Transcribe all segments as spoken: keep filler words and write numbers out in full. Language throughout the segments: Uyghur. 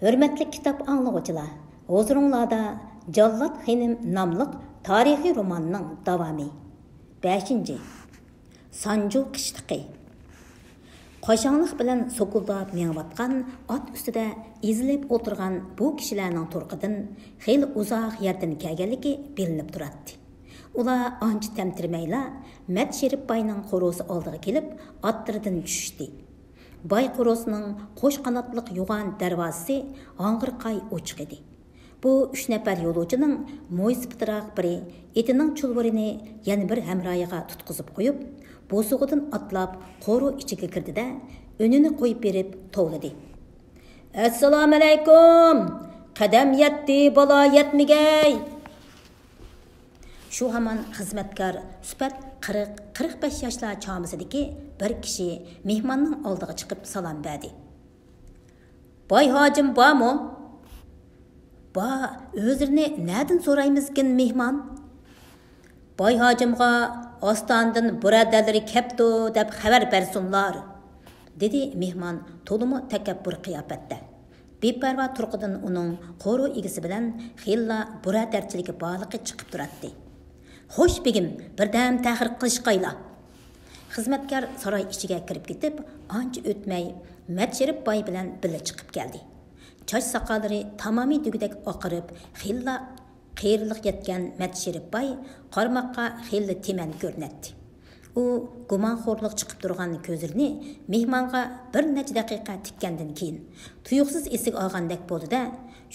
ھۆرمەتلىك كىتاب ئاڭلىغۇچىلار، ھۇزۇرۇڭلاردا جاللات خېنىم ناملىق تارىخىي روماننىڭ داۋامى. بەشىنچى، سانجۇ قىشلىقى. قاشاڭلىق بىلەن سوكۇلداپ مېڭىۋاتقان ئات ئۈستىدە ئېزىلىپ ئولتۇرغان بۇ كىشىلەرنىڭ تۇرقىدىن خېلى ئۇزاق يەردىن كەلگەنلىكى بىلىنىپ تۇراتتى. ئۇلار ئانچە تەمتىرىمەيلا مەت شېرىپ باينىڭ قورۇسى ئالدىغا كېلىپ، ئاتلىرىدىن چۈشتى. باي قورۇسىنىڭ قوش قاناتلىق يوغان دەرۋازىسى ھاڭغىرقاي ئوچۇق ئىدى. بۇ ئۈچ نەپەر يولۇچىنىڭ مويسىپىتىراق بىرى ئېتىنىڭ چۇلۋۇرىنى يەنە بىر ھەمراھىغا تۇتقۇزۇپ قويۇپ، بوسۇغىدىن ئاتلاپ قورۇ ئىچىگە كىردى-دە، ئۈنىنى قويۇپ بېرىپ توۋلىدى. ئەسسالامۇئەلەيكۇم! قەدەم يەتتى، بالا يەتمىگەي! شۇ ھامان خىزمەتكار سۈپەت قىرىق، قىرىق بەش ياشلار چامىسىدىكى بىر كىشى مېھماننىڭ ئالدىغا چىقىپ سالام بەردى. باي ھاجىم بارمۇ؟ بار، ئۆزلىرىنى نەدىن سورايمىزكىن مېھمان؟ باي ھاجىمغا ئاستانىدىن بۇرادەرلىرى كەپتۇ دەپ خەۋەر بەرسۇنلار، دېدى مېھمان تولىمۇ تەكەببۇر قىياپەتتە. بىپەرۋا تۇرقىدىن ئۇنىڭ قورۇ ئىگىسى بىلەن خېلىلا بۇرادەرچىلىكى بارلىقى چىقىپ تۇراتتى. خوش بېگىم، بىردەم تەخىر قىلىشقايلا. خىزمەتكار ساراي ئىچىگە كىرىپ كېتىپ، ئانچە ئۆتمەي مەت شېرىپ باي بىلەن بىللە چىقىپ كەلدى. چاچ ساقاللىرى تامامى دېگۈدەك ئاقىرىپ، خېلىلا قېرىلىق يەتكەن مەت شېرىپ باي قارىماققا خېلىلا تېمەن كۆرۈنەتتى. ئۇ گۇمانخورلۇق چىقىپ تۇرغان كۆزلىرىنى مېھمانغا بىر نەچچە دەقىقە تىككەندىن كېيىن، تۇيۇقسىز ئېسىگە ئالغاندەك بولدى-دە،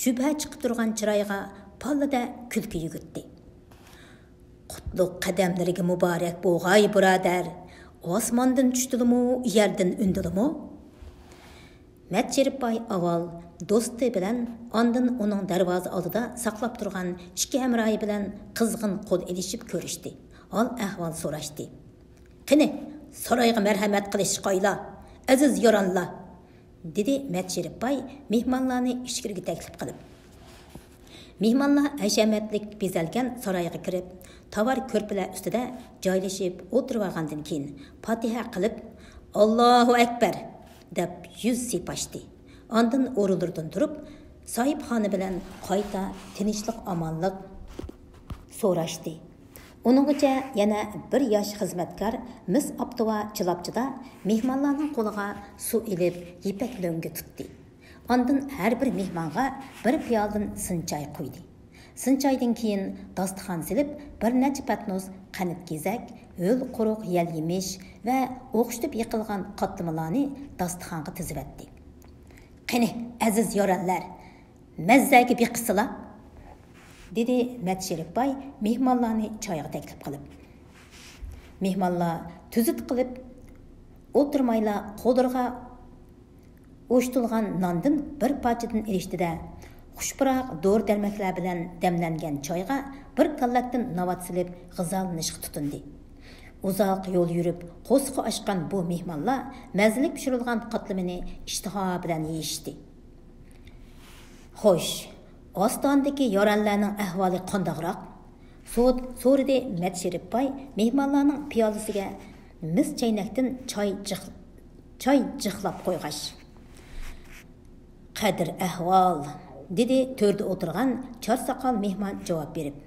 شۈبھە چىقىپ تۇرغان چىرايىغا پاللىدە كۈلكە يۈگۈرتتى. قۇتلۇق قەدەملىرىگە مۇبارەك بولغاي، بۇرادەر! ئاسماندىن چۈشتىلىمۇ، يەردىن ئۈندىلىمۇ؟ مەت شېرىپ باي ئاۋۋال دوستى بىلەن، ئاندىن ئۇنىڭ دەرۋازا ئالدىدا ساقلاپ تۇرغان ئىككى ھەمراھى بىلەن قىزغىن قول ئېلىشىپ كۆرۈشتى. ھال ئەھۋال سوراشتى. قېنى، سارايغا مەرھەمەت قىلىشقايلا، ئەزىز يارانلار! دېدى مەت شېرىپ باي مېھمانلارنى ئىچكىرىگە تەكلىپ قىلىپ. مېھمانلار ھەشەمەتلىك بېزەلگەن سارايغا كىرىپ، تاۋار كۆرپىلەر ئۈستىدە جايلىشىپ ئولتۇرۇۋالغاندىن كېيىن، پاتىھە قىلىپ، «ئاللاھۇ ئەكبەر!» دەپ يۈز سىيپاشتى. ئاندىن ئورۇنلىرىدىن تۇرۇپ، ساھىبخانا بىلەن قايتا تىنچلىق-ئامانلىق سوراشتى. ئۇنىڭغىچە يەنە بىر ياش خىزمەتكار مىس ئاپتىۋا چىلاپچىدا مېھمانلارنىڭ قولىغا سۇ ئېلىپ، يىپەك لۆڭگە تۇتتى. ئاندىن ھەر بىر مېھمانغا بىر پىيالىدىن سىنچاي قۇيدى. سىنچايدىن كېيىن داستىخان سېلىپ، بىر نەچچە پەتنۇس قەنت-گېزەك، ھۆل-قۇرۇق يەل-يېمىش ۋە ئوخشىتىپ يېقىلغان قاتلىمىلارنى داستىخانغا تىزىۋەتتى. «قېنى، ئەزىز يارەنلەر، مەززەگە بېقىسىلا!» دېدى مەت شېرىپ باي مېھمانلارنى چايغا تەكلىپ قىلىپ. مېھمانلار تۈزۈت قىلىپ ئولتۇرمايلا، قوللىرىغا ئوشتۇلغان ناندىن بىر پارچىدىن ئېلىشتى-دە، خۇش پۇراق دورا-دەرمەكلەر بىلەن دەملەنگەن چايغا بىر كاللەكتىن ناۋات سېلىپ غىزالىنىشقا تۇتۇندى. ئۇزاق يول يۈرۈپ، قورسىقى ئاچقان بۇ مېھمانلار مەززىلىك پىشۇرۇلغان قاتلىمىنى ئىشتىھا بىلەن يېيىشتى. «خوش، ئاستانىدىكى يارەنلەرنىڭ ئەھۋالى قانداقراق؟» سو-، سورىدى مەت شېرىپ باي مېھمانلارنىڭ پىيالىسىگە مىس چەينەكتىن چاي جىق-، چاي جىقلاپ قويغاچ. «قەدىر ئەھۋال»، دېدى تۆردە ئولتۇرغان چار ساقال مېھمان جاۋاب بېرىپ.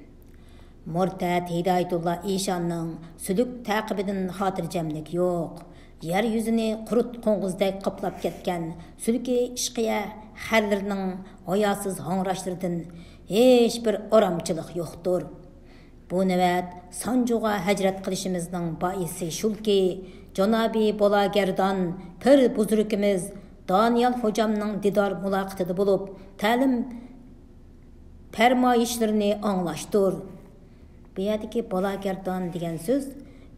«مۇرتەت ھىدايەتۇللا ئىشاننىڭ سۈلۈك تەقىبىدىن خاتىرجەملىك يوق. يەر يۈزىنى قۇرت قوڭغۇزدەك قاپلاپ كەتكەن سۈلكى ئىشقىيە خەرلىرىنىڭ ھاياسىز ھاڭراشلىرىدىن ھېچ بىر ئارامچىلىق يوقتۇر. بۇ نۆۋەت سانجۇغا ھەجرەت قىلىشىمىزنىڭ بائىسى شۇلكى، جانابىي بالاگەردان پىر بۇزرۇكىمىز دانىيال خوجامنىڭ دىدار مۇلاقىتىدا بولۇپ، تەلىم پەرمايىشلىرىنى ئاڭلاشتۇر.» بۇ يەردىكى بالاگەردان دېگەن سۆز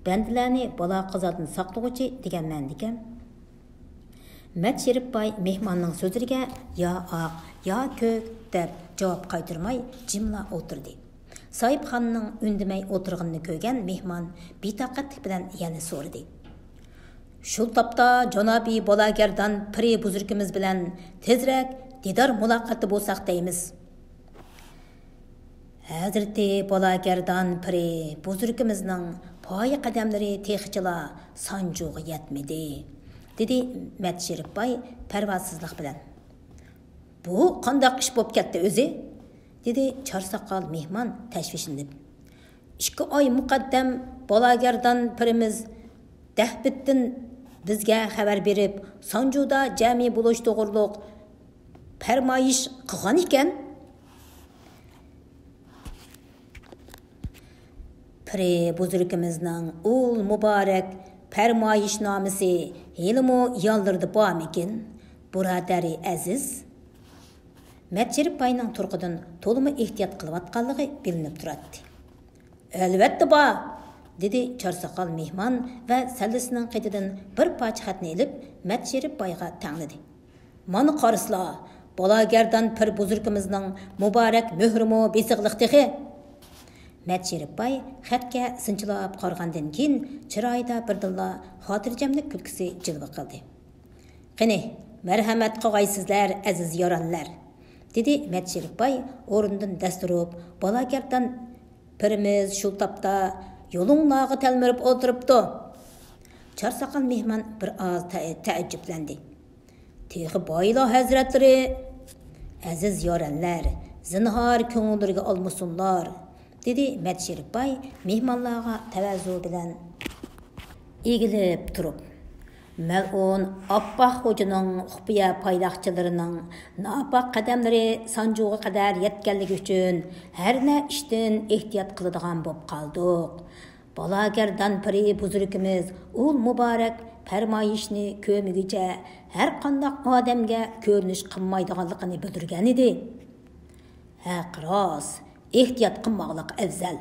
بەندىلەرنى بالا-قازادىن ساقلىغۇچى دېگەن مەنىدىكەن. مەت شېرىپ باي مېھماننىڭ سۆزلىرىگە يا ئاق، يا كۆك دەپ جاۋاب قايتۇرماي جىملا ئولتۇردى. ساھىبخانىنىڭ ئۈندىمەي ئولتۇرغىنىنى كۆرگەن مېھمان بىتاقەتلىك بىلەن يەنە سورىدى. «شۇ تاپتا جانابىي بالاگەردان پىرى بۇزرۇكىمىز بىلەن تېزرەك دىدار مۇلاقاتتا بولساق دەيمىز.» ھەزرىتى بالاگەردان پىرى بۇزرۇكىمىزنىڭ پايە قەدەملىرى تېخىچىلا سانجۇغا يەتمىدى، دېدى مەت شېرىپ باي پەرۋاسىزلىق بىلەن. بۇ قانداق ئىش بولۇپ كەتتى ئۆزى؟ دېدى چارساقال مېھمان تەشۋىشلىنىپ. ئىككى ئاي مۇقەددەم بالاگەردان پىرىمىز دەھبىتتىن بىزگە خەۋەر بېرىپ، سانجۇدا جەمئىي بولۇش توغرۇلۇق پەرمايىش قىلغان ئىكەن. پىرى بۇزرىكىمىزنىڭ ئۇل مۇبارەك پەرمايىشنامىسى ھېلىمۇ يانلىرىدا بارمىكىن، بۇرادەرى ئەزىز؟ مەتشېرىپ باينىڭ تۇرقىدىن تولىمۇ ئېھتىيات قىلىۋاتقانلىقى بىلىنىپ تۇراتتى. ئەلۋەتتە بار، دېدى چارساقال مېھمان ۋە سەللىسىنىڭ قېتىدىن بىر پارچە خەتنى ئېلىپ، مەتشېرىپ بايغا تەڭلىدى. مانا قارىسىلا، بالاگەردان پىر بۇزرىكىمىزنىڭ مۇبارەك مۆھرىمۇ بېسىقلىق تېخى. مەتشېرىپ باي خەتكە سىنچىلاپ قارىغاندىن كېيىن، چىرايىدا بىردىنلا خاتىرجەملىك كۈلكىسى جىلۋە قىلدى. قېنى، مەرھەمەت قىلغايسىزلەر، ئەزىز يارەنلەر، دېدى مەتشېرىپ باي ئورنىدىن دەس تۇرۇپ. بالاگەردان پىرىمىز شۇ تاپتا يولۇڭلارغا تەلمۈرۈپ ئولتۇرۇپتۇ. چارساقال مېھمان بىر ئاز تە-، تەئەججۈپلەندى. تېخى بايلا ھەزرەتلىرى. ئەزىز يارەنلەر، زىنھار كۆڭۈللىرىگە ئالمىسۇنلار، دېدى مەتشېرىپ باي مېھمانلارغا تەۋەزۇ بىلەن ئېگىلىپ تۇرۇپ. مەلئۇن ئاپپاق خوجىنىڭ خۇپىيە پايلاقچىلىرىنىڭ ناپاك قەدەملىرى سانجۇغا قەدەر يەتكەنلىكى ئۈچۈن ھەر نە ئىشتىن ئېھتىيات قىلىدىغان بولۇپ قالدۇق. بالاگەردان پىرى بۇزرىكىمىز ئۇل مۇبارەك پەرمايىشنى كۆرمىگۈچە ھەر قانداق ئادەمگە كۆرۈنۈش قىلمايدىغانلىقىنى بىلدۈرگەنىدى. ھەق راست، ئېھتىيات قىلماقلىق ئەۋزەل.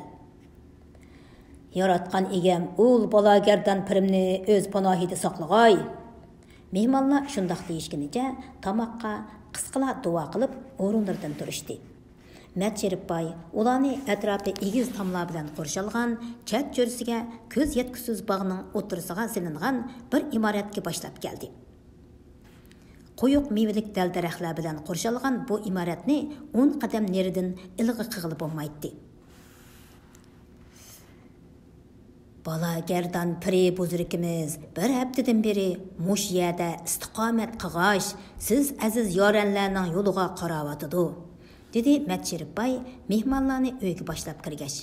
ياراتقان ئىگەم ئۇل بالاگەردان پىرىمنى ئۆز پاناھىدا ساقلىغاي. مېھمانلار شۇنداق دېيىشكىنىچە تاماققا قىسقىلا دۇئا قىلىپ ئورۇنلىرىدىن تۇرۇشتى. مەتشېرىپ باي ئۇلارنى ئەتراپى ئېگىز تاملار بىلەن قورشالغان چەت چۆرىسىگە كۆز يەتكۈسىز باغنىڭ ئوتتۇرىسىغا سېلىنغان بىر ئىمارەتكە باشلاپ كەلدى. قويۇق مېۋىلىك دەل-دەرەخلەر بىلەن قورشالغان بۇ ئىمارەتنى ئون قەدەم نېرىدىن ئىلغا قىلغىلى بولمايتتى. بالاگەردان پىرى بۇزرىكىمىز بىر ھەپتىدىن بېرى مۇشۇ يەردە ئىستىقامەت قىلغاچ، سىز ئەزىز يارەنلەرنىڭ يولىغا قاراۋاتىدۇ، دېدى مەتشېرىپ باي مېھمانلارنى ئۆيگە باشلاپ كىرگەچ.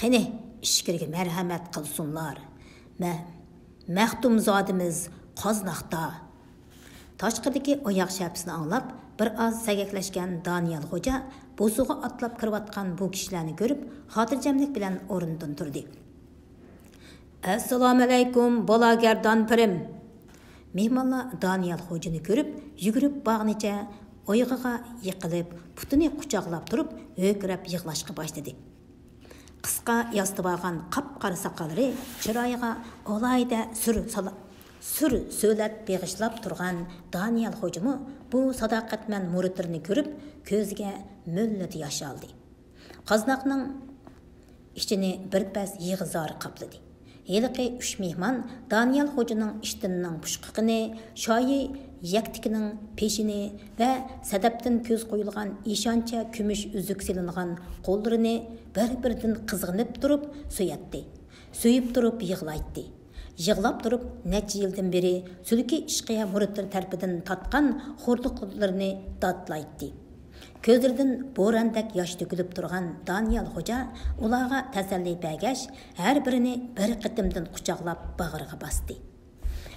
قېنى، ئىچكىرىگە مەرھەمەت قىلسۇنلار. مە-، مەختۇمزادىمىز قازناقتا. تاشقىدىكى ئاياغ شەپىسىنى ئاڭلاپ، بىر ئاز سەگەكلەشكەن دانىيال خوجا بوسۇغا ئاتلاپ كىرىۋاتقان بۇ كىشىلەرنى كۆرۈپ، خاتىرجەملىك بىلەن ئورنىدىن تۇردى. ئەسسالامۇئەلەيكۇم، بالاگەردان پىرىم! مېھمانلار دانىيال خوجىنى كۆرۈپ، يۈگۈرۈپ بارغىنىچە ئايىغىغا يىقىلىپ، پۇتىنى قۇچاقلاپ تۇرۇپ، ھۆركىرەپ يىغلاشقا باشلىدى. قىسقا ياسىتىۋالغان قاپقارا ساقاللىرى چىرايىغا ئالاھىدە سۈر سالا-، سۈر سۆلەت بېغىشلاپ تۇرغان دانىيال خوجىمۇ بۇ ساداقەتمەن مۇرىتلىرىنى كۆرۈپ، كۆزىگە مۆللىدە ياش ئالدى. قازناقنىڭ ئىچىنى بىر پەس يىغا-زار قاپلىدى. ھېلىقى ئۈچ مېھمان دانىيال خوجىنىڭ ئىشتىنىنىڭ پۇچقىقىنى، شايى يەكتىكىنىڭ پېشىنى ۋە سەدەپتىن كۆز قويۇلغان ئىشانچە كۈمۈش ئۈزۈك سېلىنغان قوللىرىنى بىر-بىرىدىن قىزغىنىپ تۇرۇپ سۆيەتتى. سۆيۈپ تۇرۇپ يىغلايتتى. يىغلاپ تۇرۇپ نەچچە يىلدىن بېرى سۈلكى ئىشقىيە مۇرىتلىرى تەرىپىدىن تارتقان خورلۇقلىرىنى داتلايتتى. كۆزلىرىدىن بوراندەك ياش تۆكۈلۈپ تۇرغان دانىيال خوجا ئۇلارغا تەسەللى بەرگەچ، ھەر بىرىنى بىر قېتىمدىن قۇچاقلاپ باغرىغا باستى.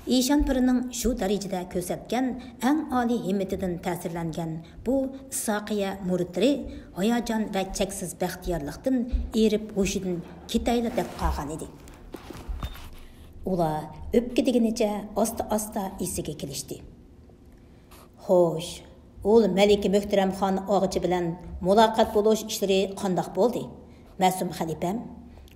ئىشان پىرىنىڭ شۇ دەرىجىدە كۆرسەتكەن ئەڭ ئالىي ھىممىتىدىن تەسىرلەنگەن بۇ ئىسھاقىيە مۇرىتلىرى ھاياجان ۋە چەكسىز بەختىيارلىقتىن ئېرىپ ھوشىدىن كېتەيلا دەپ قالغانىدى. ئۇلار ئۆپكە دېگىنىچە ئاستا-ئاستا ئېسىگە كېلىشتى. خوش، ئۇل مەلىكە مۆھتەرەم خان ئاغىچى بىلەن مۇلاقات بولۇش ئىشلىرى قانداق بولدى، مەسۇم خەلىپەم؟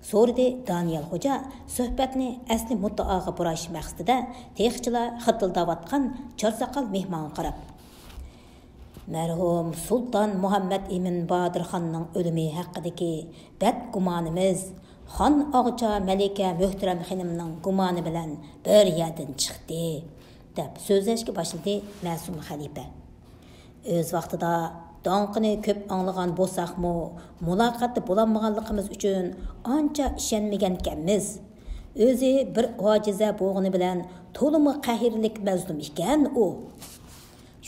سورىدى دانىيال خوجا سۆھبەتنى ئەسلى مۇددىئاغا بۇراش مەقسىتىدە تېخىچىلا خىتىلداۋاتقان چارساقال مېھمانغا قاراپ. مەرھۇم سۇلتان مۇھەممەد ئىمىن بادىرخاننىڭ ئۆلۈمى ھەققىدىكى بەدگۇمانىمىز خان ئاغىچا مەلىكە مۆھتەرەم خېنىمنىڭ گۇمانى بىلەن بىر يەردىن چىقتى، دەپ سۆزلەشكە باشلىدى مەسۇم خەلىپە. ئۆز ۋاقتىدا داڭقىنى كۆپ ئاڭلىغان بولساقمۇ، مۇلاقاتتا بولالمىغانلىقىمىز ئۈچۈن ئانچە ئىشەنمىگەنكەنمىز. ئۆزى بىر ئاجىزە بولغىنى بىلەن تولىمۇ قەھرلىك مەزلۇم ئىكەن ئۇ.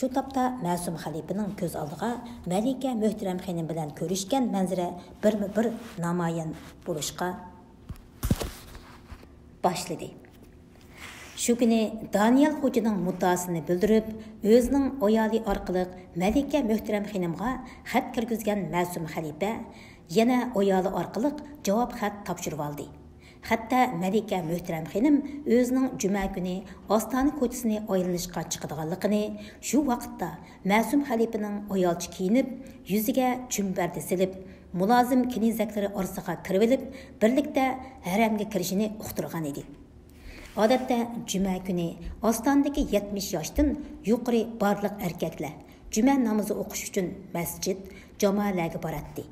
شۇ تاپتا مەسۇم خەلىپىنىڭ كۆز ئالدىغا مەلىكە مۆھتەرەم خېنىم بىلەن كۆرۈشكەن مەنزىرە بىرمۇ بىر نامايان بولۇشقا باشلىدى. شۇ كۈنى دانىيال خوجىنىڭ مۇددىئاسىنى بىلدۈرۈپ، ئۆزىنىڭ ئايالى ئارقىلىق مەلىكە مۆھتەرەم خېنىمغا خەت كىرگۈزگەن مەسۇم خەلىپە يەنە ئايالى ئارقىلىق جاۋاب خەت تاپشۇرۇۋالدى. ھەتتا مەلىكە مۆھتەرەم خېنىم ئۆزىنىڭ جۈمە كۈنى ئاستانە كوچىسىنى ئايلىنىشقا چىقىدىغانلىقىنى، شۇ ۋاقىتتا مەسۇم خەلىپىنىڭ ئايالچە كىيىنىپ، يۈزىگە چۈمبەردە سېلىپ، مۇلازىم كېنىزەكلىرى ئارىسىغا كىرىۋېلىپ، بىرلىكتە ھەرەمگە كىرىشىنى ئۇقتۇرغان ئىدى. ئادەتتە جۈمە كۈنى ئاستانىدىكى يەتمىش ياشتىن يۇقىرى بارلىق ئەركەكلەر جۈمە نامىزى ئوقۇش ئۈچۈن مەسچىت، جامالەرگە باراتتى.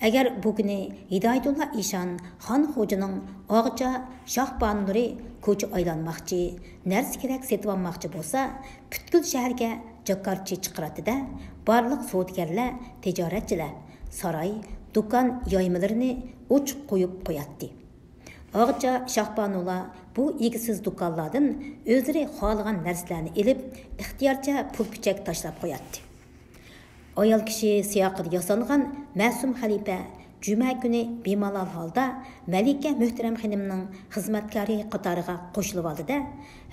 ئەگەر بۇ كۈنى ھىدايەتۇللا ئىشان خان خوجىنىڭ ئاغىچا شاھبانۇلىرى كوچا ئايلانماقچى، نەرسە-كېرەك سېتىۋالماقچى بولسا، پۈتكۈل شەھەرگە جاكارچى چىقىراتتى-دە، بارلىق سودىگەرلەر، تىجارەتچىلەر ساراي، دۇكان يايمىلىرىنى ئوچۇق قويۇپ قوياتتى. ئاغىچا شاھبانۇلار بۇ ئىگىسىز دۇكانلاردىن ئۆزلىرى خالىغان نەرسىلەرنى ئېلىپ، ئىختىيارچە پۇل-پۈچەك تاشلاپ قوياتتى. ئايال كىشى سىياقىدا ياسالغان مەسۇم خەلىپە جۈمە كۈنى بىمالال ھالدا مەلىكە مۆھتەرەم خېنىمنىڭ خىزمەتكارى قاتارىغا قوشۇلۇۋالدى-دە،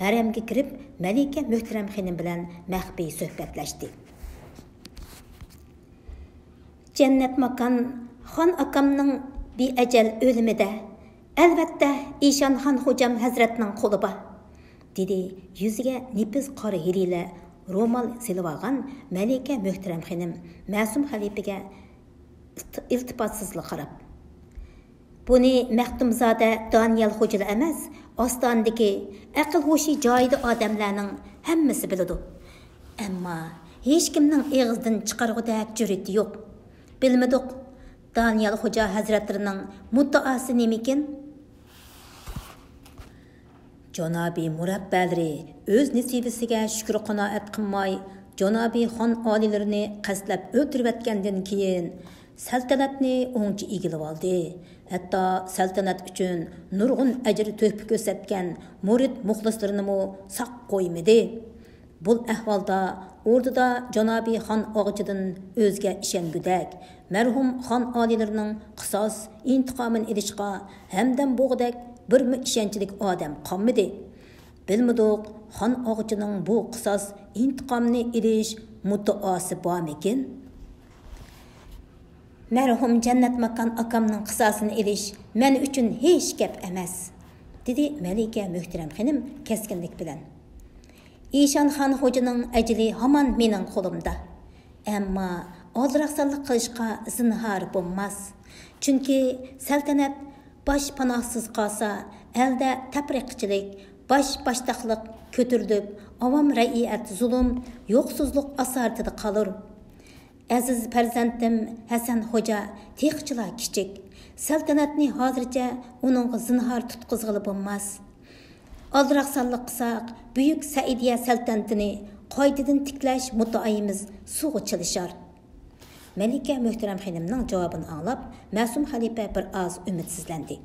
ھەرەمگە كىرىپ، مەلىكە مۆھتەرەم خېنىم بىلەن مەخپىي سۆھبەتلەشتى. جەننەت ماكان خان ئاكامنىڭ بىئەجەل ئۆلۈمىدە، ئەلۋەتتە، ئىشان خان خوجام ھەزرەتنىڭ قولى بار، دېدى يۈزىگە نېپىز قارا ھېلىلە رومال سېلىۋالغان مەلىكە مۆھتەرەم خېنىم مەسۇم خەلىپىگە ئىلت-، ئىلتىپاتسىزلا قاراپ. بۇنى مەختۇمزادە دانىيال خوجىلا ئەمەس، ئاستانىدىكى ئەقىل-ھوشى جايىدا ئادەملەرنىڭ ھەممىسى بىلىدۇ. ئەمما ھېچكىمنىڭ ئېغىزىدىن چىقارغۇدەك جۈرئىتى يوق. بىلمىدۇق، دانىيال خوجا ھەزرەتلىرىنىڭ مۇددىئاسى نېمىكىن؟ جانابىي مۇرەببەلىرى ئۆز نېسىۋىسىگە شۈكۈر-قانائەت قىلماي، جانابىي خان ئالىيلىرىنى قەستلەپ ئۆلتۈرۈۋەتكەندىن كېيىن، سەلتەنەتنى ئوڭچە ئىگىلىۋالدى. ھەتتا سەلتەنەت ئۈچۈن نۇرغۇن ئەجىر-تۆھپە كۆرسەتكەن مۇرىت-مۇخلىسلىرىنىمۇ ساق قويمىدى. بۇ ئەھۋالدا ئوردىدا جانابىي خان ئاغىچىدىن ئۆزگە ئىشەنگۈدەك، مەرھۇم خان ئالىيلىرىنىڭ قىساس ئىنتىقامىنى ئېلىشقا ھەمدەم بوغۇدەك بىرمۇ ئىشەنچلىك ئادەم قالمىدى. بىلمىدۇق، خان ئاغىچىنىڭ بۇ قىساس ئىنتىقامنى ئېلىش مۇددىئاسى بارمىكىن؟ مەرھۇم جەننەت ماكان ئاكامنىڭ قىساسىنى ئېلىش مەن ئۈچۈن ھېچ گەپ ئەمەس، دېدى مەلىكە مۆھتەرەم خېنىم كەسكىنلىك بىلەن. ئىشان خان خوجىنىڭ ئەجىلى ھامان مېنىڭ قولۇمدا. ئەمما ئالدىراقسانلىق قىلىشقا زىنھار بولماس. چۈنكى سەلتەنەت باش پاناھسىز قالسا، ئەلدە تەپرىقىچىلىك، باش باشتاقلىق كۆتۈرۈلۈپ، ئاۋام رەئىيەت زۇلۇم، يوقسۇزلۇق ئاسارىتىدە قالۇر. ئەزىز پەرزەنتىم ھەسەن خوجا تېخىچىلا كىچىك. سەلتەنەتنى ھازىرچە ئۇنىڭغا زىنھار تۇتقۇزغىلى بولماس. ئالدىراقسانلىق قىلساق، بۈيۈك سەئىدىيە سەلتەنىتىنى قايتىدىن تىكلەش مۇددىئايىمىز سۇغا چىلىشار. مەلىكە مۆھتەرەم خېنىمنىڭ جاۋابىنى ئاڭلاپ، مەسۇم خەلىپە بىر ئاز ئۈمىدسىزلەندى.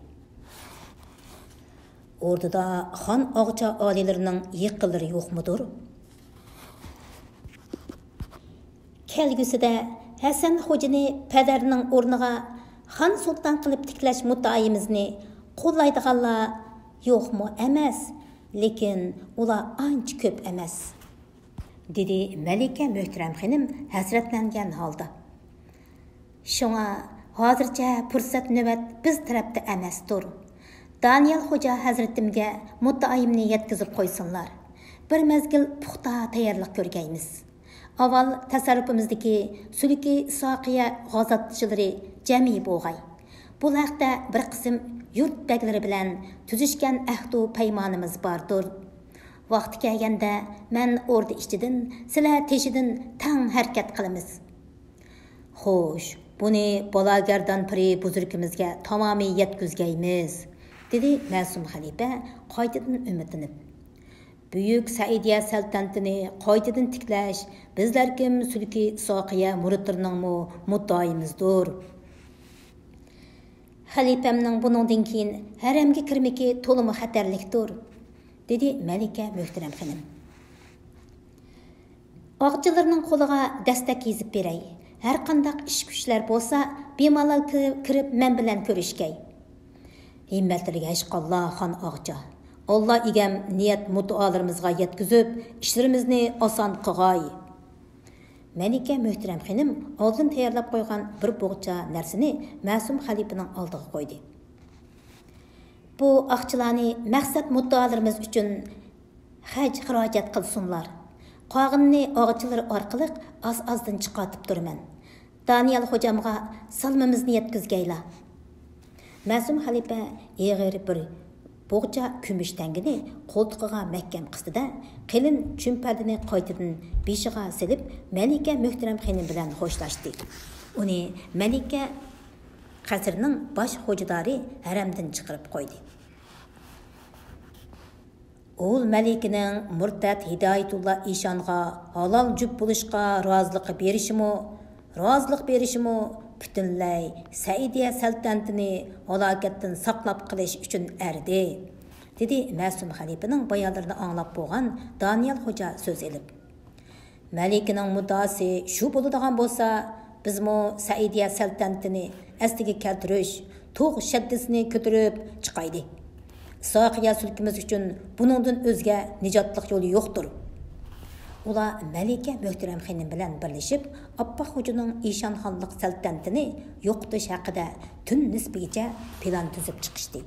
ئوردىدا خان ئاغىچا ئالىيلىرىنىڭ يېقىنلىرى يوقمۇدۇر؟ كەلگۈسىدە ھەسەن خوجىنى پەدەرنىڭ ئورنىغا خان سۇلتان قىلىپ تىكلەش مۇددىئايىمىزنى قوللايدىغانلار يوقمۇ ئەمەس، لېكىن ئۇلار ئانچە كۆپ ئەمەس، دېدى مەلىكە مۆھتەرەم خېنىم ھەسرەتلەنگەن ھالدا. شۇڭا ھازىرچە پۇرسەت نۆۋەت بىز تەرەپتە ئەمەستۇر. دانىيال خوجا ھەزرىتىمگە مۇددىئايىمنى يەتكۈزۈپ قويسۇنلار. بىر مەزگىل پۇختا تەييارلىق كۆرگەيمىز. ئاۋۋال تەسەررۇپىمىزدىكى سۈلكى ساقىيە غازاتچىلىرى جەمئىي بولغاي. بۇ ھەقتە بىر قىسىم يۇرت بەگلىرى بىلەن تۈزۈشكەن ئەھدۇ پەيمانىمىز باردۇر. ۋاقتى كەلگەندە مەن ئوردا ئىچىدىن، سىلەر تېشىدىن تەڭ ھەرىكەت قىلىمىز. خوش، بۇنى بالاگەردان پىرى بۈزرۈكىمىزگە تامامىي يەتكۈزگەيمىز، دېدى مەسۇم خەلىپە قايتىدىن ئۈمىدلىنىپ. بۈيۈك سەئىدىيە سەلتەنىتىنى قايتىدىن تىكلەش بىزلەركىم سۈلكى ساقىيە مۇرىتلىرىنىڭمۇ مۇددىئايىمىزدۇر. خەلىپەمنىڭ بۇنىڭدىن كېيىن ھەرەمگە كىرمىكى تولىمۇ خەتەرلىكتۇر، دېدى مەلىكە مۆھتەرەم خېنىم. ئاغىچىلىرىنىڭ قولىغا دەستەك يېزىپ بېرەي. ھەرقانداق ئىش-كۈچلەر بولسا، بىمالال كىر-، كىرىپ مەن بىلەن كۆرۈشكەي. ھىممەتلىرىگە ھەشقاللا، خان ئاغىچا. ئاللا ئىگەم نىيەت مۇددىئالىرىمىزغا يەتكۈزۈپ، ئىشلىرىمىزنى ئاسان قىغاي. مەلىكە مۆھتەرەم خېنىم ئالدىن تەييارلاپ قويغان بىر بوغچا نەرسىنى مەسۇم خەلىپىنىڭ ئالدىغا قويدى. بۇ ئاقچىلارنى مەقسەت مۇددىئالىرىمىز ئۈچۈن خەج-خىراجەت قىلسۇنلار. قالغىنىنى ئاغىچىلىرى ئارقىلىق ئاز-ئازدىن چىقارتىپ تۇرىمەن. دانىيال خوجامغا سالىمىمىزنى يەتكۈزگەيلا. مەسۇم خەلىپە ئېغىر بىر بوغچا كۈمۈش تەڭگىنى قولتۇقىغا مەھكەم قىستىدە، قېلىن چۈمپەردىنى قايتىدىن بېشىغا سېلىپ، مەلىكە مۆھتەرەم خېنىم بىلەن خوشلاشتى. ئۇنى مەلىكە قەسرىنىڭ باش خوجىدارى ھەرەمدىن چىقىرىپ قويدى. ئوغۇل مەلىكىنىڭ مۇرتەت ھىدايەتۇللا ئىشانغا ھالال جۈپ بولۇشقا رازىلىق بېرىشىمۇ، رازىلىق بېرىشىمۇ پۈتۈنلەي سەئىدىيە سەلتەنىتىنى ھالاكەتتىن ساقلاپ قېلىش ئۈچۈن ئەردى، دېدى مەسۇم خەلىپىنىڭ بايانلىرىنى ئاڭلاپ بولغان دانىيال خوجا سۆز ئېلىپ. مەلىكىنىڭ مۇددىئاسى شۇ بولىدىغان بولسا، بىزمۇ سەئىدىيە سەلتەنىتىنى ئەسلىگە كەلتۈرۈش، تۇغ شەددىسىنى كۆتۈرۈپ چىقايلى. ئىسھاقىيە سۈلكىمىز ئۈچۈن بۇنىڭدىن ئۆزگە نىجاتلىق يول يوقتۇر. ئۇلار مەلىكە مۆھتەرەم خېنىم بىلەن بىرلىشىپ، ئاپپاق خوجىنىڭ ئىشانخانلىق سەلتەنىتىنى يوقىتىش ھەققىدە تۈن نىسبىگىچە پىلان تۈزۈپ چىقىشتى.